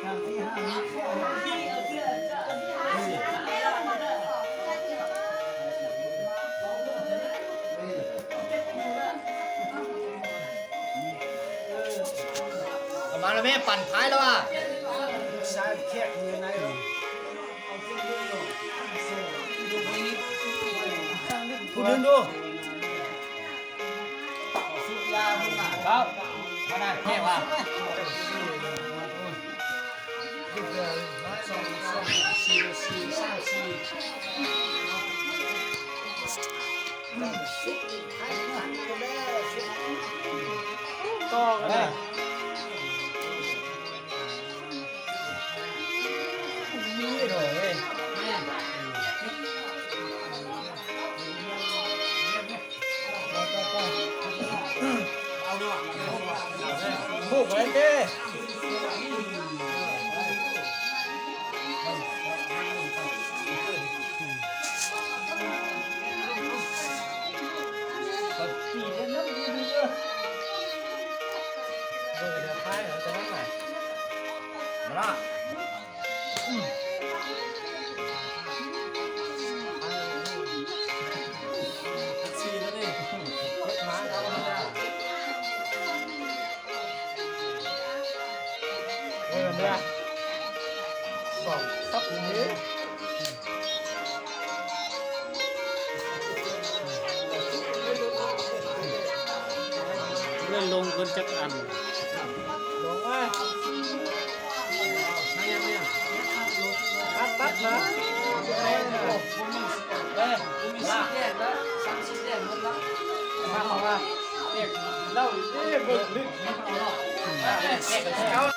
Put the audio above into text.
ເອົາມາແລ້ວແມ່ ປັ່ນທ້າຍແລ້ວວ່າ ຜູ້ດຶງດູ ເຂົ້າມານະ ແມ່ວ່າ ຕໍ່ກັນນະ. ເອີ ເມືອ ສອງ ສັບນີ້ ເລື່ອນລົງເພິ່ນຈັກອັນ ລົງມາ ຕັດ ຕັດມາ ເອີ ລາກ ມາເຂົ້າມາ ເອົາ ເອົາ